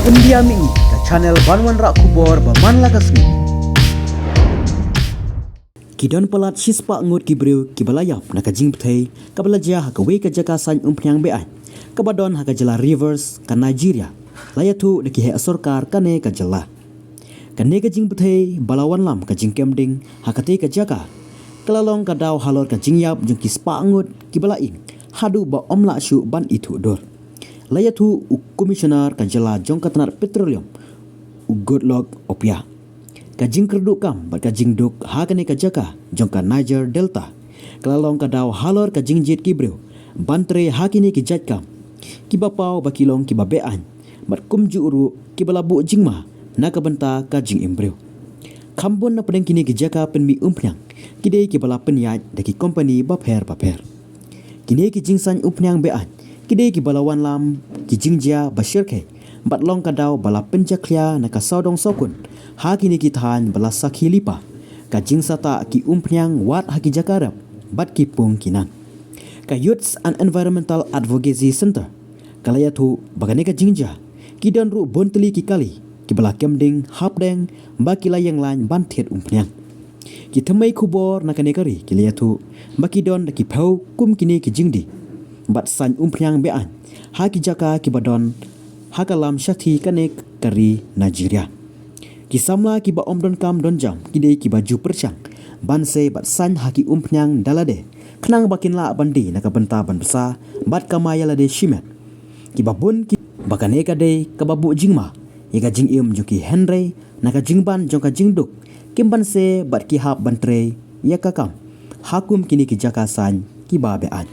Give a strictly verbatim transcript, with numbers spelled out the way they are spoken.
India Mihi, ka channel ban wanrah khubor ba man la ka sngi. Ki don palat shispah ngut ki briew kiba la ïap na ka jingbthei kaba la jia ha kawei ka jaka saiñ umphniang be-aiñ kaba don ha ka jylla Rivers ka Nigeria, la ïathuh da ki heh sorkar kane ka jylla. Kane ka jingbthei ba la wanlam ka jingkem ding ha katei ka jaka, ka la long ka daw halor ka jingïap jong ki spah ngut kiba la ing haduh ba ym lah shuh ban ithuh dur. La ïathuh u Commissioner ka jylla jong ka tnat petroleum, u Goodluck Opiah. Ka jingkyrduh kam bad ka jingduk ha kane ka jaka jong ka Niger Delta ka la long ka daw halor ka jingjied ki briew ban trei ha kine ki jait kam, kiba paw ba ki long kiba be-aiñ bad kumjuh ruh kiba la buh jingma na ka bynta ka jingim briew. Kham bun na pdeng kine ki jaka pynmih umphniang ki dei kiba la pynïaid da ki kompani bapher bapher. Kine ki jingsaiñ umphniang be-aiñ ki dei kiba la wanlam ki jingjia ba shyrkhei bad long ka daw ba la pynjakhlia na ka sawdong sawkun ha kine ki thaiñ ba la sakhi lypa ka jingsahtah ki umphniang wat ha ki jaka rep bad ki pung ki nang. Ka Youths and Environmental Advocacy Centre ka la ïathuh ba kane ka jingjia ki don ruh bun tylli ki kali kiba la kem ding hapdeng ba ki la ïeng laiñ ban thied umphniang. Ki thymmei khubor na kane ka ri ki la ïathuh ba ki don da ki phew kum kine ki jingdie bad saiñ umphniang be-aiñ ha ki jaka kiba don ha ka lam shathie kane ka ri Nigeria. Ki samla kiba ym don kam don jam ki dei kiba ju pyrshang ban sei bad saiñ ha ki umphniang da lade khnang ba kin lah ban die na ka bynta ban bsa bad kamai ïa lade shimet. Kiba bun ki ba kane ka dei kaba buh jingma ïa ka jingim jong ki, hynrei na ka jingban jong ka jingduk kim banse bad ki hap ban trei ïa ka kam ha kum kine ki jaka saiñ kiba be-aiñ.